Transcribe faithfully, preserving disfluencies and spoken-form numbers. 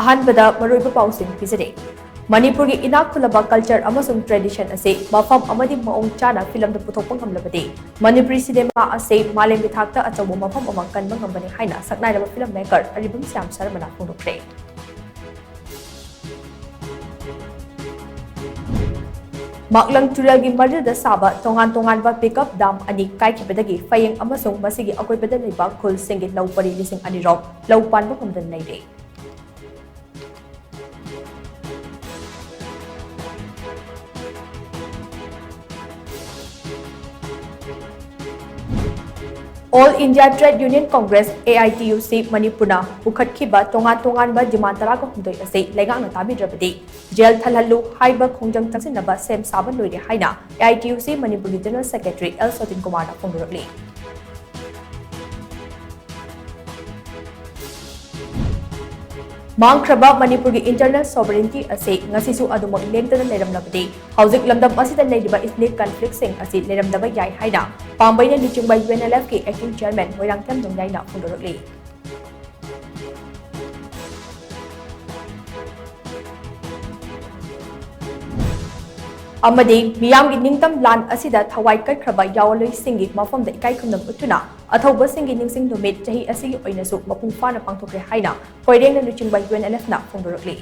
ꯑꯍꯥꯟꯕꯗ ꯃꯔꯨꯑꯣꯏꯕ ꯄꯥꯎꯁꯤꯡ ꯄꯤꯖꯔꯤ꯫ ꯃꯅꯤꯄꯨꯔꯒꯤ ꯏꯅꯥꯛ ꯈꯨꯜꯂꯕ culture ꯑꯃꯁꯨꯡ tradition ꯑꯁꯤ ꯃꯐꯝ ꯑꯃꯗꯤ ꯃꯑꯣꯡ ꯆꯥꯅ ꯐꯤꯂꯝꯗ ꯄꯨꯊꯣꯛꯄ ꯉꯝꯂꯕꯗꯤ ꯃꯅꯤꯄꯨꯔꯤ cinema ꯑꯁꯤ ꯃꯥꯂꯦꯝꯒꯤ ꯊꯥꯛꯇ ꯑꯆꯧꯕ ꯃꯐꯝ ꯑꯃ ꯀꯟꯕ ꯉꯝꯒꯅꯤ ꯍꯥꯏꯅ ꯁꯛꯅꯥꯏꯔꯕ film maker ꯑꯔꯤꯕꯝ ꯁ꯭ꯌꯥꯝ ꯁꯔꯃꯅ ꯐꯣꯡꯗꯣꯛꯈ꯭ꯔꯦ꯫ ꯃꯥꯛꯂꯪ ꯇꯨꯔꯦꯜꯒꯤ ꯃꯔꯤꯜꯗ ꯁꯥꯕ ꯇꯣꯉꯥꯟ ꯇꯣꯉꯥꯟꯕ pickup dam ꯑꯅꯤ ꯀꯥꯏꯈꯤꯕꯗꯒꯤ ꯐꯌꯦꯡ ꯑꯃꯁꯨꯡ ꯃꯁꯤꯒꯤ ꯑꯀꯣꯏꯕꯗ ꯂꯩꯕ ꯈꯨꯜꯁꯤꯡꯒꯤ ꯂꯧ ꯄꯔꯤ ꯂꯤꯁꯤꯡ ꯑꯅꯤ ꯔꯣꯝ ꯂꯧ ꯄꯥꯟꯕ ꯉꯝꯗꯅ ꯂꯩꯔꯦ꯫ All India Trade Union Congress, A I T U C, ꯃꯅꯤꯄꯨꯔꯅ ꯄꯨꯈꯠꯈꯤꯕ ꯇꯣꯉꯥꯟ ꯇꯣꯉꯥꯟꯕ demand ꯇꯔꯥꯒ ꯍꯨꯝꯗꯣꯏ ꯑꯁꯤ ꯂꯩꯉꯥꯛꯅ ꯇꯥꯕꯤꯗ꯭ꯔꯕꯗꯤ ꯖꯦꯜ ꯊꯜꯍꯜꯂꯨ ꯍꯥꯏꯕ ꯈꯣꯡꯖꯪ ꯆꯪꯁꯤꯟꯅꯕ ꯁꯦꯝ ꯁꯥꯕ ꯂꯣꯏꯔꯦ ꯍꯥꯏꯅ A I T U C ꯃꯅꯤꯄꯨꯔꯒꯤ General Secretary L ꯁꯣꯇꯤꯟ ꯀꯨꯃꯥꯔꯅ ꯐꯣꯡꯗꯣꯔꯛꯂꯤ꯫ ꯃꯥꯡꯈ꯭ꯔꯕ ꯃꯅꯤꯄꯨꯔꯒꯤ internal sovereignty ꯑꯁꯤ ꯉꯁꯤꯁꯨ ꯑꯗꯨꯃꯛ ꯂꯦꯡꯗꯅ ꯂꯩꯔꯝꯂꯕꯗꯤ ꯍꯧꯖꯤꯛ ꯂꯝꯗꯝ ꯑꯁꯤꯗ ꯂꯩꯔꯤꯕ ethnic conflictꯁꯤꯡ ꯑꯁꯤ ꯂꯩꯔꯝꯗꯕ ꯌꯥꯏ ꯍꯥꯏꯅ ꯄꯥꯝꯕꯩꯅ ꯂꯨꯆꯤꯡꯕ UNLFꯀꯤ acting chairman ꯃꯣꯏꯔꯥꯡꯊꯦꯝ ꯅꯣꯡꯌꯥꯏꯅ ꯐꯣꯡꯗꯣꯔꯛꯂꯤ꯫ ꯑꯃꯗꯤ ꯃꯤꯌꯥꯝꯒꯤ ꯅꯤꯡꯇꯝ ꯂꯥꯟ ꯑꯁꯤꯗ ꯊꯋꯥꯏ ꯀꯠꯈ꯭ꯔꯕ ꯌꯥꯑꯣꯟꯂꯣꯏꯁꯤꯡꯒꯤ ꯃꯐꯝꯗ ꯏꯀꯥꯏ ꯈꯨꯝꯅꯕ ꯎꯠꯇꯨꯅ ꯑꯊꯧꯕꯁꯤꯡꯒꯤ ꯅꯤꯡꯁꯤꯡ ꯅꯨꯃꯤꯠ ꯆꯍꯤ ꯑꯁꯤꯒꯤ ꯑꯣꯏꯅꯁꯨ ꯃꯄꯨꯡ ꯐꯥꯅ ꯄꯥꯡꯊꯣꯛꯈ꯭ꯔꯦ ꯍꯥꯏꯅ ꯀꯣꯏꯔꯦꯡꯅ ꯂꯨꯆꯤꯡꯕ UNLFꯅ ꯐꯣꯡꯗꯣꯔꯛꯂꯤ꯫